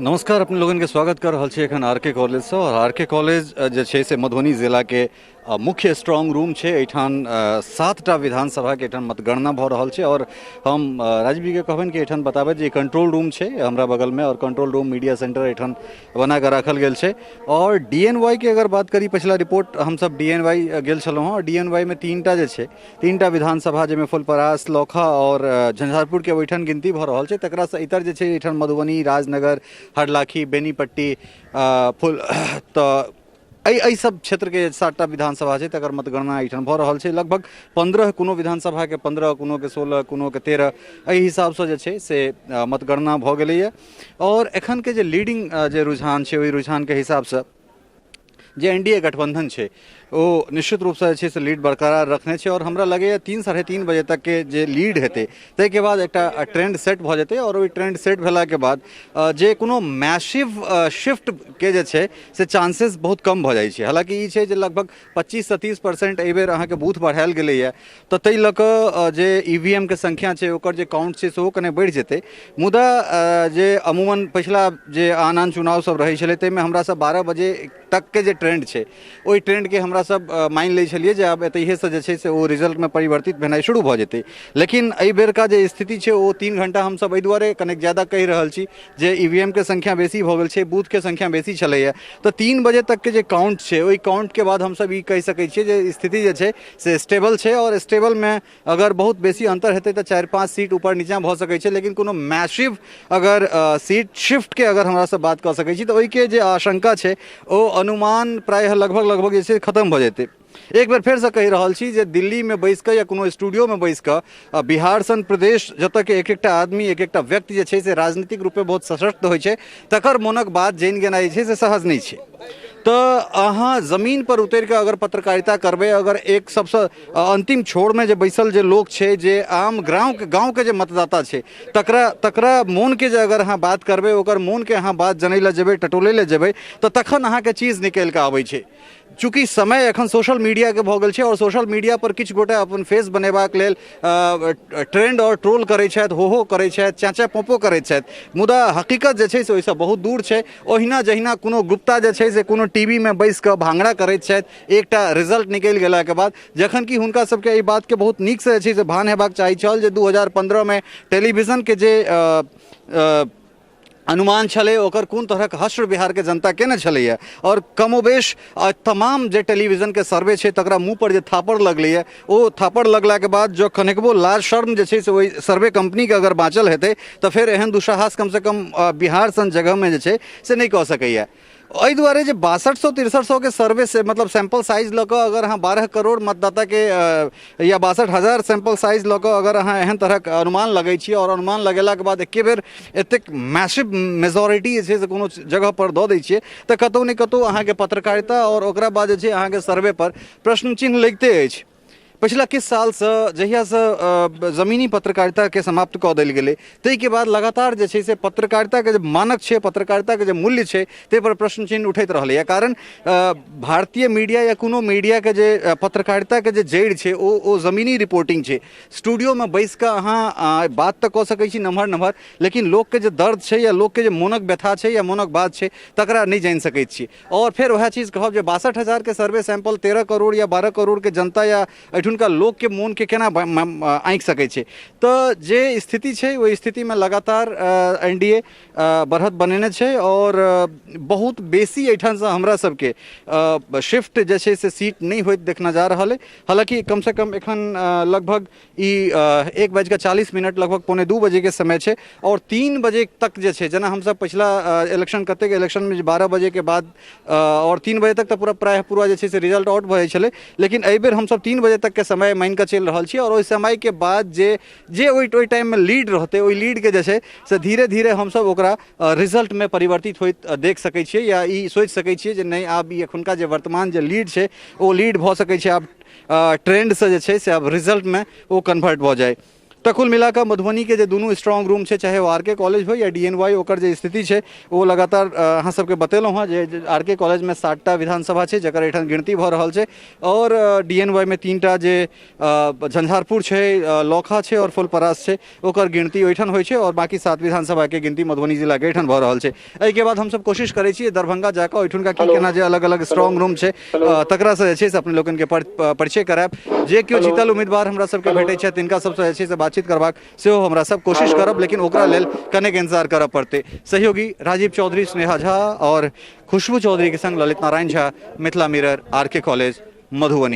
नमस्कार, अपने लोगन के स्वागत कर रहल छी एखन आर के कॉलेज से। और आर के कॉलेज जे छै से मधुबनी जिला के मुख्य स्ट्रांग रूम छै। एहिठाम 7टा विधानसभा के एहिठाम मतगणना भऽ रहल छै। और हम राजवीर के कहबनि कि एहिठाम बताबै जे कंट्रोल रूम छै हमरा बगल में, और कंट्रोल रूम मीडिया सेंटर एहिठाम बना कऽ राखल गेल छै। और डी एन वाई के अगर बात करी, पछिला रिपोर्ट हमसब डी एन वाई गेल छलहुँ हँ, और डी एन वाई में 3टा जे छै, 3टा विधानसभा जाहिमे फुलपरास, लौखा आओर झंझारपुरके ओहिठाम गिनती भऽ रहल छै। तकरासँ इतर जे छै एहिठाम मधुबनी, राजनगर, हरलाखी, बेनीपट्टी, फुल तऽ एहि एहि सब क्षेत्रके 7टा विधानसभा छै, तकर मतगणना एहिठाम भऽ रहल छै। लगभग 15 कोनो विधानसभाके 15, कोनोके 16, कोनोके 13, एहि हिसाबसँ जे छै से मतगणना भऽ गेलैए। आओर एखनके जे लीडिंग जे रुझान छै, ओहि रुझानके हिसाबसँ जे एन डी ए गठबंधन छै ओ निश्चित रूपसँ जे छै से लीड बरकरार रखने छै। और हमरा लगैए 3, 3:30 बजे तकके जे लीड हेतै, ताहिके बाद एकटा ट्रेंड सेट भऽ जेतै। आओर ओहि ट्रेंड सेट भेलाके बाद जे कोनो मैसिव शिफ्टके जे छै से चांसेस बहुत कम भऽ जाइ छै। हालाँकि ई छै जे लगभग 25सँ 30% एहिबेर अहाँके बूथ बढ़ायल गेलैए, तऽ ताहि लऽ कऽ जे ई वी एम के संख्या छै, ओकर जे काउंट छै, सेहो कने बढ़ि जेतै। मुदा जे अमूमन पछिला जे आन आन चुनाव सब रहै छलै, ताहिमे हमरा सब 12 बजे तकके जे ट्रेंड छै, ओहि ट्रेंडके हमरा सब मानि लै छलियै जे आब एतहिएसँ जे छै से ओ रिजल्टमे परिवर्तित भेनाइ शुरू भऽ जेतै। लेकिन एहि बेरका जे स्थिति छै, ओ 3 घंटा हमसब एहि दुआरे कनेक ज्यादा कहि रहल छी जे ई वी एम के संख्या बेसी भऽ गेल छै, बूथके संख्या बेसी छलैए। तऽ 3 बजे तकके जे काउंट छै, ओहि काउंटके बाद हमसब ई कहि सकै छियै जे स्थिति जे छै से स्टेबल छै। आओर स्टेबलमे अगर बहुत बेसी अन्तर हेतै तऽ 4-5 सीट ऊपर नीचाँ भऽ सकै छै, लेकिन कोनो मैसिव अगर सीट शिफ्टके अगर हमरा सब बात कऽ सकै छी, तऽ ओहिके जे आशंका छै ओ अनुमान प्रायः लगभग लगभग जे छै खतम भऽ जेतै। एक बेर फेरसँ कहि रहल छी जे दिल्लीमे बैस कऽ या कोनो स्टूडियोमे बैस कऽ बिहार सन प्रदेश, जतऽ एक एकटा आदमी, एक एकटा व्यक्ति जे छै से राजनीतिक रूपे बहुत सशक्त होइ छै, तकर मोनक बात जानि गेनाइ जे छै से सहज नहि छै। तऽ अहाँ जमीन पर उतरि कऽ अगर पत्रकारिता करबै, अगर एक सबसँ अंतिम छोरमे जे बैसल जे लोक छै, जे आम गाँवके गाँवके जे मतदाता छै, तकरा तकरा मोनके जे अगर अहाँ बात करबै, ओकर मोनके अहाँ बात जनै लए जेबै, टटोलै लए जेबै, तऽ तखन अहाँके चीज निकलि कऽ आबै छै। चूँकि समय एखन सोशल मीडियाके भऽ गेल छै आओर सोशल मीडिया पर किछु गोटे अपन फेस बनेबाक लेल ट्रेंड आओर ट्रोल करै छथि, हो हो करै छथि, चैं चैं पों पों करै छथि, मुदा हकीकत जे छै से ओहिसँ बहुत दूर छै। ओहिना जहिना कोनो गुप्ता जे छै से कोनो टी वी मे बैस कऽ भांगड़ा करैत छथि एकटा रिजल्ट निकलि गेलाके बाद, जखन कि हुनका सबके एहि बातके बहुत नीकसँ जे छै से भान हेबाक चाही छल जे 2015मे टेलीविजनके जे अनुमान छलै, ओकर कोन तरहक हश्र बिहारके जनता केने छलैए। आओर कमोबेश तमाम जे टेलीविजनके सर्वे छै, तकरा मुँह पर जे थापड़ लगलैए, ओ थापड़ लगलाके बाद जँ कनिकबो लाज शर्म जे छै से ओहि सर्वे कम्पनीके अगर बाँचल हेतै, तऽ फेर एहन दुस्साहस कमसँ कम बिहार सन जगहमे जे छै से नहि कऽ सकैए। एहि दुआरे जे 6200, 6300के सर्वे से मतलब सैंपल साइज लऽ कऽ अगर अहाँ 12 करोड़ मतदाताके या 62,000 सैंपल साइज लऽ कऽ अगर अहाँ एहन तरहक अनुमान लगै छियै, आओर अनुमान लगेलाके बाद एके बेर एतेक मैसिव मेजोरिटी जे छै से कोनो जगह पर दऽ दै छियै, तऽ कतहु ने कतहु अहाँके पत्रकारिता आओर ओकरा बाद जे छै अहाँके सर्वे पर प्रश्न चिन्ह लगिते अछि। पछिला किछु सालसँ जहियासँ जमीनी पत्रकारिताके समाप्त कऽ देल गेलै, ताहिके बाद लगातार जे छै से पत्रकारिताके जे मानक छै, पत्रकारिताके जे मूल्य छै, ताहिपर प्रश्न चिन्ह उठैत रहलैए। कारण भारतीय मीडिया या कोनो मीडियाके जे पत्रकारिताके जे जड़ि छै, ओ जमीनी रिपोर्टिंग छै। स्टूडियोमे बैस कऽ अहाँ बात तऽ कऽ सकै छी नमहर नमहर, लेकिन लोकके जे दर्द छै या लोकके जे मोनक व्यथा छै या मोनक बात छै, तकरा नहि जानि सकै छी। आओर फेर वएह चीज कहब जे 62,000के सर्वे सैंपल 13 करोड़ या 12 करोड़के जनता या एहिठुनका लोकके मोनके केना आँकि सकै छै? तऽ जे स्थिति छै, ओहि स्थितिमे लगातार एन डी ए बढ़त बनेने छै आओर बहुत बेसी एहिठामसँ हमरा सबके शिफ्ट जे छै से सीट नहि होइत देखना जा रहल अइ। हालाँकि कमसँ कम एखन लगभग ई 1:40, लगभग 1:45 बजेके समय छै, आओर 3 बजे तक जे छै, जेना हमसब पछिला इलेक्शन, कतेक इलेक्शनमे जे 12 बजेके बाद आओर 3 बजे तक तऽ पूरा प्रायः पूरा जे छै से रिजल्ट आउट भऽ जाइ छलै, लेकिन एहिबेर हमसब 3 बजे तकके समय मानिकऽ चलि रहल छी। आओर ओहि समयके बाद जे जे ओहि ओहि टाइममे लीड रहतै, ओहि लीडके जे छै से धीरे धीरे हमसब ओकरा रिजल्टमे परिवर्तित होइत देख सकै छियै या ई सोचि सकै छियै जे नहि, आब ई एखुनका जे वर्तमान जे लीड छै, ओ लीड भऽ सकै छै आब ट्रेंडसँ जे छै से आब रिजल्टमे ओ कन्वर्ट भऽ जाय। तऽ कुल मिला कऽ मधुबनीके जे दुनू स्ट्रांग रूम छै, चाहे ओ आर के कॉलेज हो या डी एन वाई, ओकर जे स्थिति छै ओ लगातार अहाँ सबके बतेलहुँ हँ जे आर के कॉलेजमे 7टा विधानसभा छै जकर एहिठाम गिनती भऽ रहल छै आओर डी एन वाई मे 3टा जे झंझारपुर छै, लौखा छै आओर फुलपरास छै, ओकर गिनती ओहिठाम होइ छै आओर बाँकी 7 विधानसभाके गिनती मधुबनी जिलाके एहिठाम भऽ रहल छै। एहिके बाद हमसब कोशिश करै छी दरभंगा जाकऽ ओहिठुनका की केना जे अलग अलग स्ट्रांग रूम छै तकरासँ जे छै से अपने लोकनिके परिचय करायब। जे केओ जीतल उम्मीदवार हमरा सबके भेटै छथि तिनका सबसँ जे छै से बातचीत करबाक सेहो हमरा सब कोशिश करब, लेकिन ओकरा लेल कनेक इंतजार करऽ पड़तै। सहयोगी राजीव चौधरी, स्नेहा झा आओर खुशबू चौधरी के संग Lalit Narayan Jha, Mithila mirror, R K college, Madhubani.